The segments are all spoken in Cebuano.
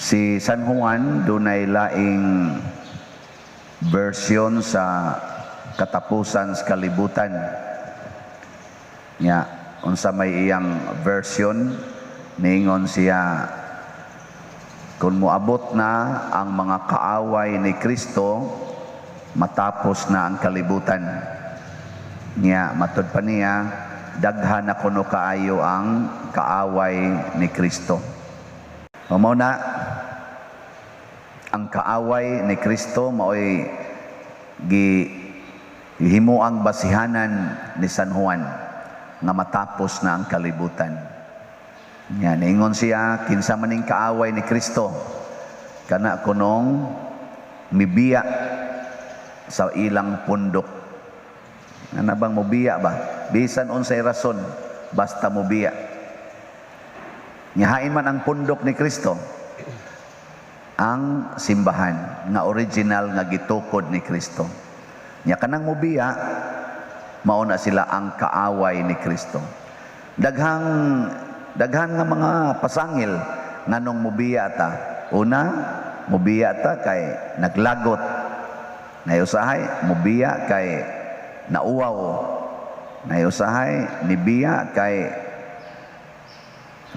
Si San Juan dunay laing version sa katapusan sa kalibutan. Nya, unsa may iyang version, niingon siya kung moabot na ang mga kaaway ni Kristo, matapos na ang kalibutan. Nya, matud pa niya, daghan na kuno kaayo ang kaaway ni Kristo. O mao na, ang kaaway ni Kristo maoy gi himuang basihanan ni San Juan nga matapos na ang kalibutan. Nya, niingon siya, kinsa man ning kaaway ni Kristo, kana kunong mibiya sa ilang pundok. Ana bang mobiya ba? Bisan unsay rason, basta mobiya. Nya hain man ang pundok ni Kristo? Ang simbahan nga original nga gitukod ni Kristo. Nya kanang mobiya, mao na sila ang kaaway ni Kristo. Daghang daghan nga mga pasangil nganong mobiya ta. Una, mobiya ta kay naglagot. Nayusahay, mobiya kay nauwaw. Nayusahay, nibiya kay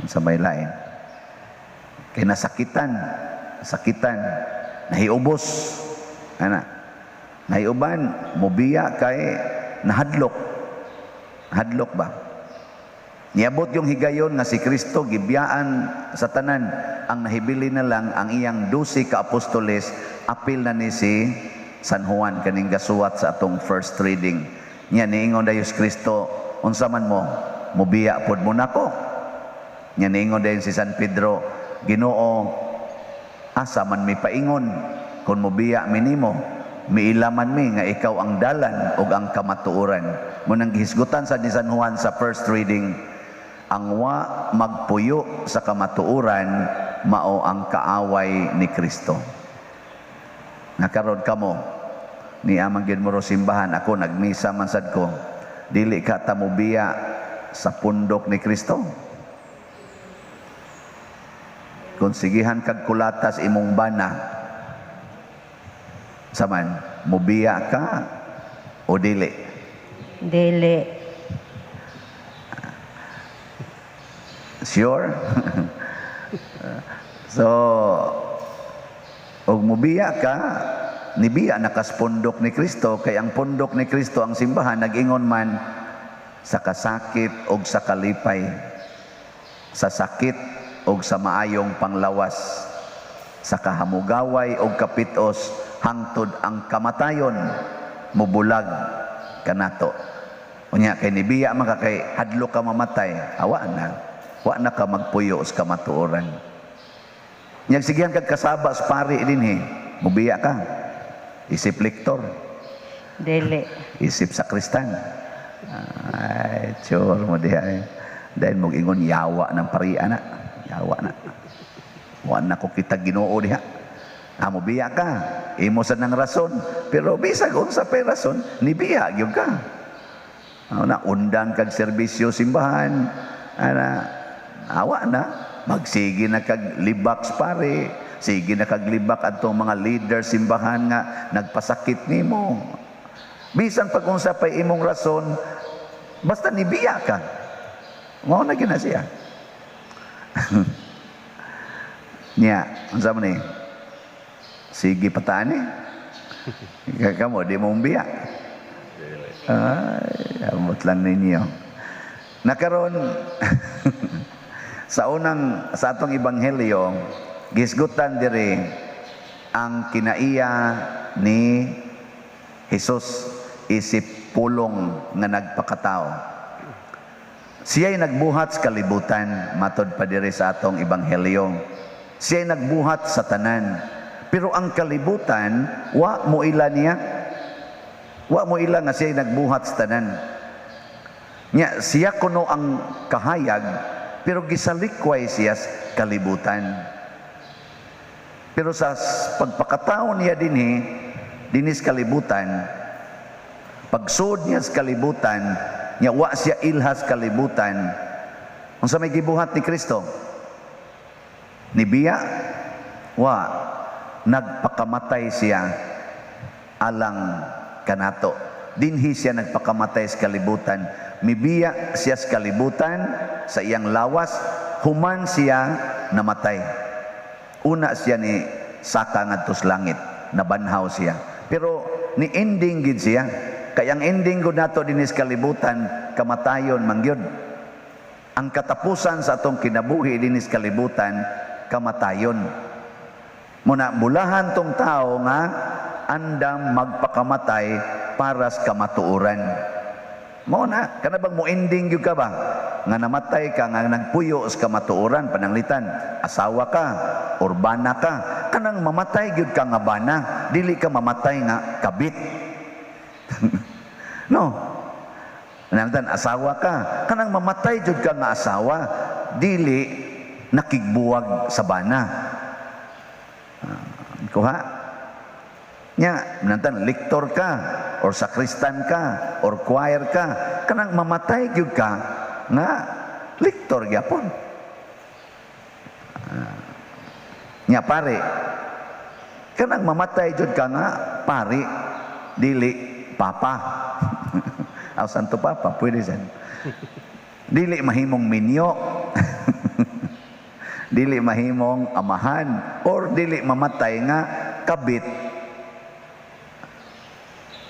sa may lain. Kay nasakitan, sakitan, nahiubos. Ana. Nahiuban, mobiya kay nahadlok. Hadlok ba? Niabot yung higayon nga si Kristo gibiyaan sa tanan. Ang nahibili na lang ang iyang 12 ka apostoles, apil na ni si San Juan kaning gasuwat sa atong first reading. Nya niingon dayon si Kristo, "Unsa man mo, mobiya pod mo nako?" Nya niingon dayon si San Pedro, "Ginoo, asa man mi paingon kung mobiya mi nimo? Miila man mi nga ikaw ang dalan ug ang kamatuoran." Mao nang gihisgutan sa ni San Juan sa first reading, ang wa magpuyo sa kamatuoran mao ang kaaway ni Kristo. Nakaron kamo ni amang gyud mo ro simbahan, ako nagmisa man sad ko, dili ka ta mobiya sa pundok ni Kristo? Kung sigihan kag kulatas imong bana, saman mobiya ka o dili? Dili. Sure? So, og mobiya ka, nibiya na kas pundok ni Kristo, kay ang pundok ni Kristo ang simbahan, nag-ingon man sa kasakit og sa kalipay, sa sakit og sa maayong panglawas, sa kahamugaway og kapitos, hangtod ang kamatayon mubulag kanato. Unya kay nibiya man ka kay hadlok ka mamatay, awa na. Wa na ka magpuyo sa kamatuoran. Nya sigihan kag kasaba sa pari dinhi, mubiya ka. Isip lektor, Dili. Isip sakristan. Ay, sure mo diha eh. Dahil mo ingon yawa ng pari ana. Yawa na. Wa na ko kita Ginoo diha. Ah, mobiya ka. Imo sa nang rason. Pero bisag unsa pay rason, nibiya gyud ka. Ano na, undang kag serbisyo simbahan. Ana, awa na. Magsige na kag libak sa pare. Sige na kag libak atong mga leader simbahan nga nagpasakit nimo. Bisan pag unsa pay imong rason, basta nibiya ka. Mao na gyud na siya. Nya, unsa man ni? Sige pataan eh. Kamo, di mo biya. Ay, amot lang ninyo. Nakaron sa unang sa atong ebanghelyo, gisgutan diri ang kinaiya ni Jesus isip pulong nga nagpakatao. Siya'y nagbuhat sa kalibutan, matod pa diri sa atong ebanghelyo. Siya'y nagbuhat sa tanan. Pero ang kalibutan, wa mo ila niya. Wa mo ila nga siya'y nagbuhat sa tanan. Nya, siya kuno ang kahayag, pero gisalikway siya sa kalibutan. Pero sa pagpakatao niya dinhi, dinis kalibutan, pagsud niya sa kalibutan, niya wa siya ilhas kalibutan. Unsa may gibuhat ni Kristo? Nibiya Wa, nagpakamatay siya alang kanato. Dinhi siya nagpakamatay sa kalibutan. Mibiya siya sa kalibutan sa iyang lawas, human siya namatay. Una siya ni saka ngadto sa langit, nabanhaw siya. Pero ni ending gid siya. Kay ang ending gud nato dinhi sa kalibutan, kamatayon man gyud. Ang katapusan sa atong kinabuhi dinhi sa kalibutan, kamatayon. Muna bulahan tong tao nga andam magpakamatay para sa kamatuoran. Mao na, kana bang mo ending gyud ka ba? Nga namatay ka nga nagpuyo sa kamatuoran, pananglitan, asawa ka or bana ka, kanang mamatay gyud ka nga bana, dili ka mamatay nga kabit. No. Pananglitan, asawa ka, kanang mamatay jud ka nga asawa, dili nakigbuwag sa bana. Kuha? Nya, nantan lektor ka or sakristan ka or choir ka, kanang mamatay gyud ka nga lektor gyapon. Nya pare, kanang mamatay jud ka nga pari, dili papa. Aw, Santo Papa, pwede sad. Dili mahimong minyo. Dili mahimong amahan or dili mamatay nga kabit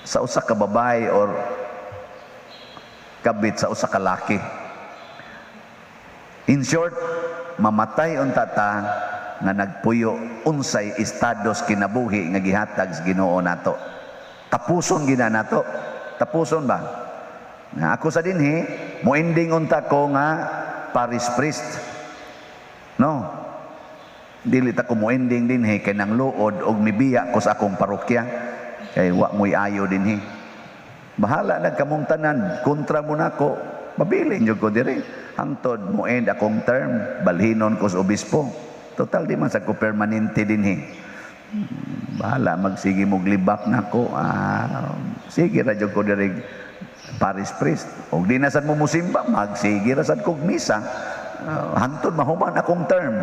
sa usa ka babae or kabit sa usa ka laki. In short, mamatay unta ta nga nagpuyo unsay estados kinabuhi nga gihatag sa Ginoo nato. Tapuson gina nato. Tapuson ba? Na ako sa dinhi, mo ending unta ko nga parish priest. No. Dili ta ko mo ending dinhi kay nang luod og mibiya ko sa akong parokya kay wa mo'y ayo dinhi. Bahala na kamong tanan, kontra mo nako, pabilin jud ko diri. Hangtod mo end akong term, balhinon ko sa obispo. Total di man sa ko permanente dinhi. Bahala magsige mo glibak nako. Sige ra jud ko diri parish priest. Og di na sad mo musimba, magsige ra sad kog misa. Hangtod mahuman akong term.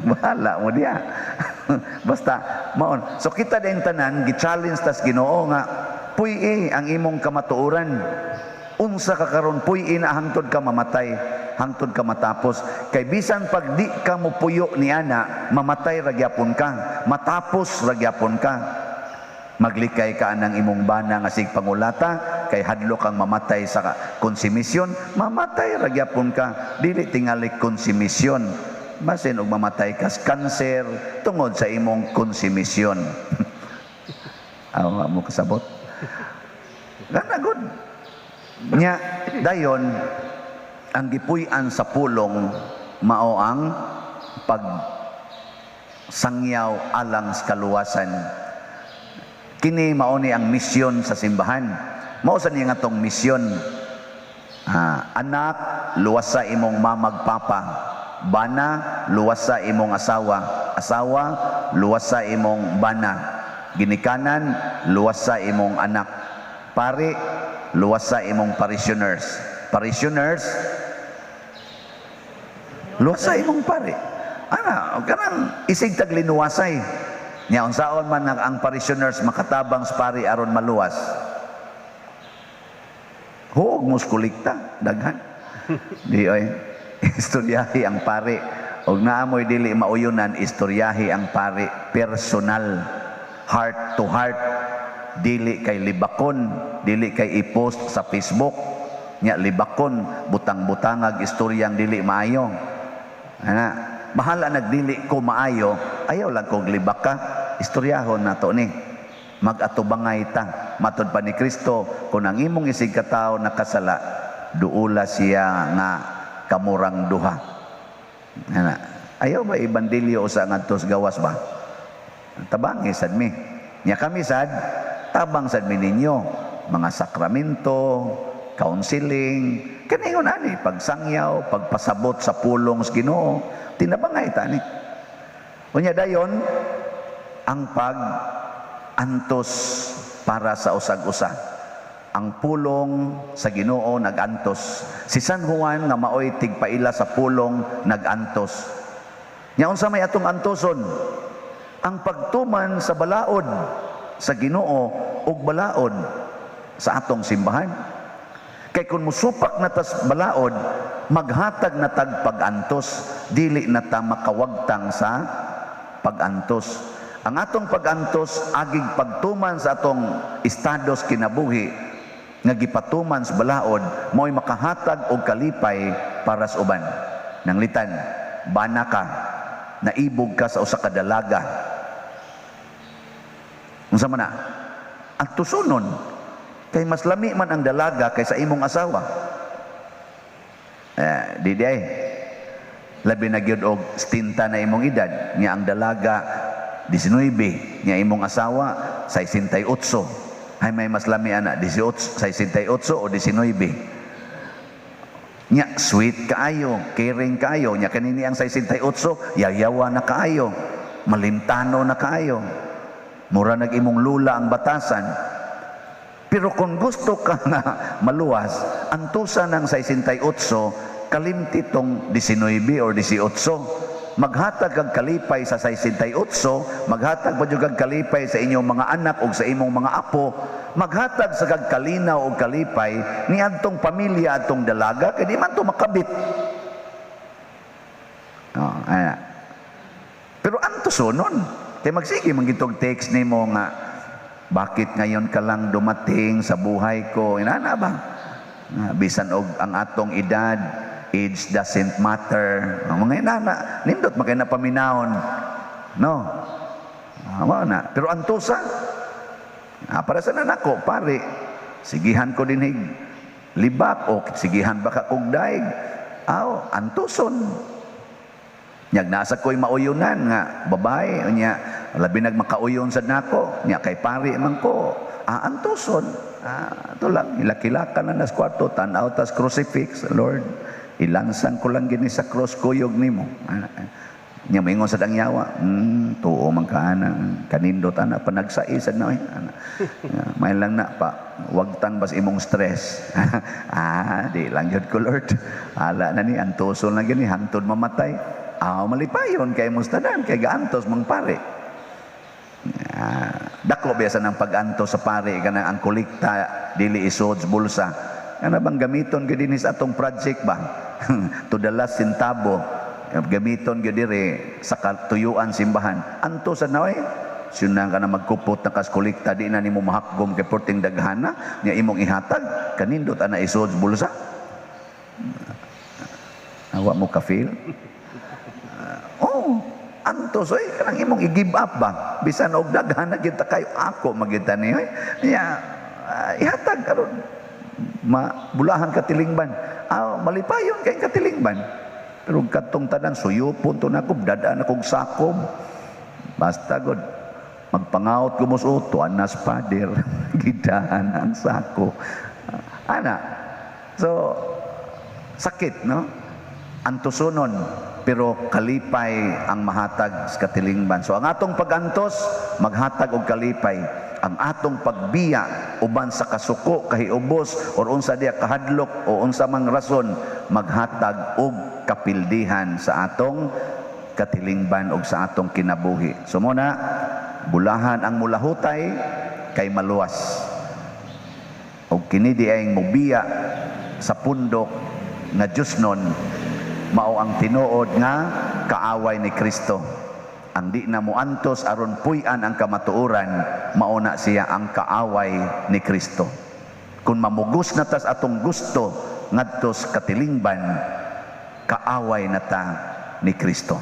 Bahala mo diya. Basta maon. So kita din tanan gi-challenge tas Ginoo nga puy-i ang imong kamatuoran. Unsa ka karon, puy-i na hangtod ka mamatay, hangtod ka matapos. Kay bisan pag di ka mopuyo ni ana, mamatay ra gyapon ka, matapos ra gyapon ka. Maglikay ka anang imong bana nga sig pangulata kay hadlok kang mamatay sa konsumisyon, mamatay ra gyapon ka. Dili tingali konsumisyon, basin og mamatay ka sa kanser tungod sa imong konsumisyon. Awa mo kasabot. Gana good. Nya dayon ang gipuy-an sa pulong mao ang pag sangyaw alang sa kaluwasan. Kini mao ni ang misyon sa simbahan. Mao sa niya nga tong misyon. Anak, luwas sa imong mamag papa. Bana, luwas sa imong asawa. Asawa, luwas sa imong bana. Ginikanan, luwas sa imong anak. Pari, luwas sa imong parishioners. Parishioners, luwas sa imong pari. Ana, kanang isig taglinuwasay. Nya unsaon man nga ang parishioners makatabang sa pari aron maluwas? Huog muskulikta, daghan. Di oy, istoryahi ang pari. Og naamoy dili mauyunan, istoryahi ang pari personal, heart to heart. Dili kay libakon, dili kay i-post sa Facebook. Nya libakon, butang-butangag istoryang dili maayo. Ana, bahala nagdili ko maayo, ayaw lang kog libak ka, istoryahon nato ni. Mag-atubangay ta. Matod pa ni Kristo, kung ang imong isig katawo nakasala, duula siya nga kamurang duha. Ana, ayaw ba ibandilyo sa ngadto sa gawas ba? Tabangi sad mi. Nya kami sad, tabang sad mi ninyo mga sakramento, counseling, kaningon ani pagsangyaw, pagpasabot sa pulong sa Ginoo, tinabangay ta ni. Unya dayon ang pag-antos para sa usag-usa. Ang pulong sa Ginoo nag-antos. Si San Juan nga maoy tigpaila sa pulong nag-antos. Nya unsa may atong antoson? Ang pagtuman sa balaod sa Ginoo ug balaod sa atong simbahan. Kay kung musupak na tas balaod, maghatag na tag pag-antos, dili na ta makawagtang sa pag-antos. Ang atong pag-antos agig pagtuman sa atong estados kinabuhi nga gipatuman sa balaod, mo'y makahatag og kalipay para sa uban. Nanglitan, bana ka, naibog ka sa usa ka dalaga. Unsa man na? Ang tusunon, kay mas lami man ang dalaga kaysa imong asawa. Eh, di ay. Labi na gyud og 70 na imong edad, nya ang dalaga 19, nya imong asawa 68. Ay, may mas lami ana, 18, 68 o 19? Nya sweet kaayo, caring kaayo, nya kanini ang 68, yayawa na kaayo, malintano na kaayo. Mura nag imong lula ang batasan. Pero kung gusto ka nga maluwas, antusa ng 68, kalimti tong 19 or 18. Maghatag kag kalipay sa 68, maghatag pa jud kag kalipay sa inyong mga anak o sa imong mga apo, maghatag sa kag kalinaw og kalipay ni adtong pamilya atong dalaga kay di man to makabit. Oh, ana. Pero antusonon, kay magsige man gitog text nimo nga, "Bakit ngayon ka lang dumating sa buhay ko?" Inana ba? Nga, bisan og ang atong edad, age doesn't matter. Ang mga inana, nindot makay na paminawon. No? Ah, mao na. Pero antusa, para sa nako, pare, sigihan ko dinhig libak o sigihan ba ka kog daig? Aw, antuson. Nyag nasa ko'y mauyunan nga babae, nya labi nag makauyon sad nako, nya kay pari man ko, antuson. Ah, ito lang, hilak-hilakan na nas kwarto, tan-aw tas crucifix, "Lord, ilansang ko lang gini sa cross kuyog nimo." Ah, nya moingon sad ang yawa, tuo man ka ana, kanindot ana, panagsai sad na oy. Ana. May lang na pa, wagtang bas imong stress. "Ah, di lang jud ko, Lord. Ala na ni, antuson lang gini, hantod mamatay." Ah, malipayon kay mustadan, kay gaantos mang pare. Ah, dako biasa ng pag-antos sa pare kanang ang kolekta dili isod sa bulsa. Kana bang gamiton gyud dinhi sa atong project ba? To the last centavo gamiton gyud dire sa katuyuan simbahan. Antos sa naway. Siyun ka na magkupot na kas kolekta, di na nimo mahakgom kay perting daghana nya imong ihatag, kanindot ana isod sa bulsa. Awa mo ka feel? Oh, antos oy, kanang imong i-give up ba? Bisan og daghan na kita kayo, ako magita ni oy. Nya ihatag karon mabulahan katilingban. Ah, malipayon kay katilingban. Pero kadtong tanan suyupon to nako, dadaan akong sakob. Basta god magpangaot ko mos tuan nas pader gidahan ang sako. Ana. So sakit, no? Antusonon, pero kalipay ang mahatag sa katilingban. So ang atong pagantos maghatag og kalipay. Ang atong pagbiya uban sa kasuko, kahiubos or unsa diya kahadlok o unsa mang rason, maghatag og kapildihan sa atong katilingban og sa atong kinabuhi. So muna, bulahan ang mulahutay kay maluwas. Og kini di ay mobiya sa pundok nga Diyosnon, mao ang tinuod nga kaaway ni Kristo. Ang di na muantos aron puy-an ang kamatuoran, mao na siya ang kaaway ni Kristo. Kung mamugos na tas atong gusto ngadto sa katilingban, kaaway na ta ni Kristo.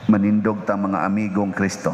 Manindog ta, mga amigong Kristo.